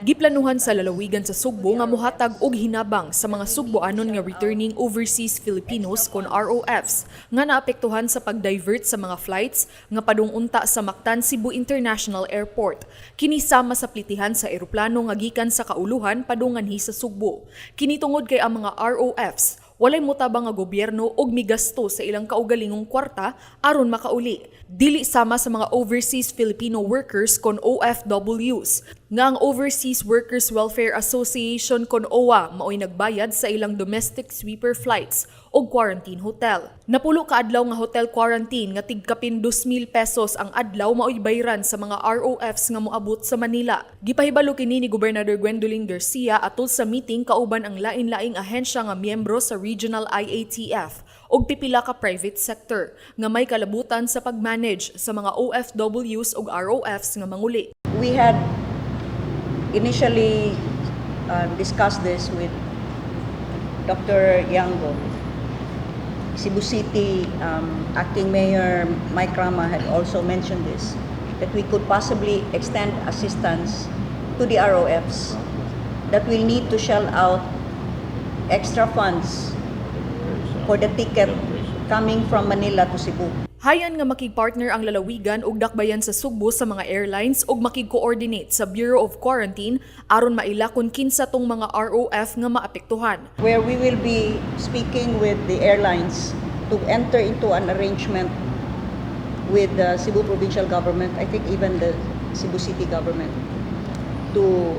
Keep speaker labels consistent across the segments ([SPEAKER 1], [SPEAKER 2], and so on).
[SPEAKER 1] Giplanuhan sa lalawigan sa Sugbo nga mohatag og hinabang sa mga Sugboanon nga returning overseas Filipinos kon ROFs nga naapektuhan sa pag-divert sa mga flights nga padung unta sa Mactan Cebu International Airport. Kini sama sa plitihan sa eroplano nga gikan sa kauluhan padung nganhi sa Sugbo. Kini tungod kay ang mga ROFs walay motabang nga gobyerno og migasto sa ilang kaugalingong kwarta aron makauli. Dili sama sa mga overseas Filipino workers kon OFWs nga ang Overseas Workers Welfare Association kon OWWA maoy nagbayad sa ilang domestic sweeper flights og quarantine hotel. Napulo ka adlaw nga hotel quarantine nga tigkapin 2,000 pesos ang adlaw maoy bayran sa mga ROFs nga moabot sa Manila. Gipahibalo kini ni Gobernador Gwendolyn Garcia atol sa meeting kauban ang lain-laing ahensya nga miyembro sa Regional IATF ug pipila ka private sector nga may kalabutan sa pag-manage sa mga OFWs ug ROFs nga manguli.
[SPEAKER 2] We had initially discussed this with Dr. Yango. Cebu City Acting Mayor Mike Rama had also mentioned this, that we could possibly extend assistance to the ROFs that will need to shell out extra funds for the ticket coming from Manila to Cebu.
[SPEAKER 1] Hayan nga makig-partner ang lalawigan ug dakbayan sa Sugbo sa mga airlines ug makig-coordinate sa Bureau of Quarantine aron maila kon kinsa tong mga ROF nga maapektuhan.
[SPEAKER 2] Where we will be speaking with the airlines to enter into an arrangement with the Cebu Provincial Government, I think even the Cebu City Government, to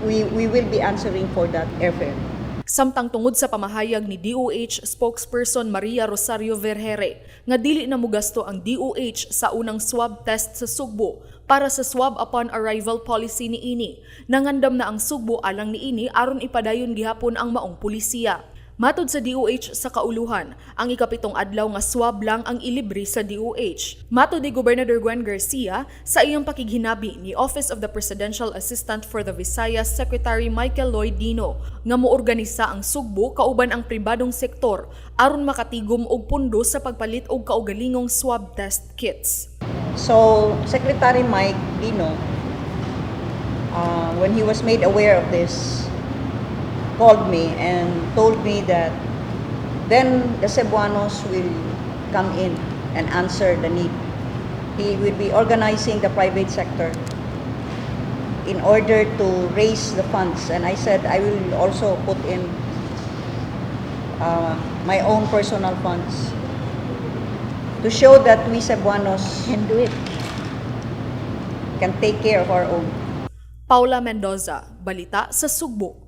[SPEAKER 2] we will be answering for that airfare.
[SPEAKER 1] Samtang tungod sa pamahayag ni DOH spokesperson Maria Rosario Vergeire nga dili na mugasto ang DOH sa unang swab test sa Sugbo para sa swab upon arrival policy niini. Nangandam na ang Sugbo alang niini aron ipadayon gihapon ang maong pulisiya. Matod sa DOH sa kauluhan, ang ikapitong adlaw nga swab lang ang ilibre sa DOH. Matod ni Gobernador Gwen Garcia sa iyang pakighinabi ni Office of the Presidential Assistant for the Visayas Secretary Michael Lloyd Dino nga moorganisa ang Sugbo kauban ang pribadong sektor aron makatigom og pundo sa pagpalit og kaugalingong swab test kits.
[SPEAKER 2] So, Secretary Mike Dino, when he was made aware of this, called me and told me that then the Cebuanos will come in and answer the need. He will be organizing the private sector in order to raise the funds. And I said I will also put in my own personal funds to show that we Cebuanos
[SPEAKER 3] Can do it.
[SPEAKER 2] Can take care of our own.
[SPEAKER 1] Paula Mendoza, Balita sa Sugbo.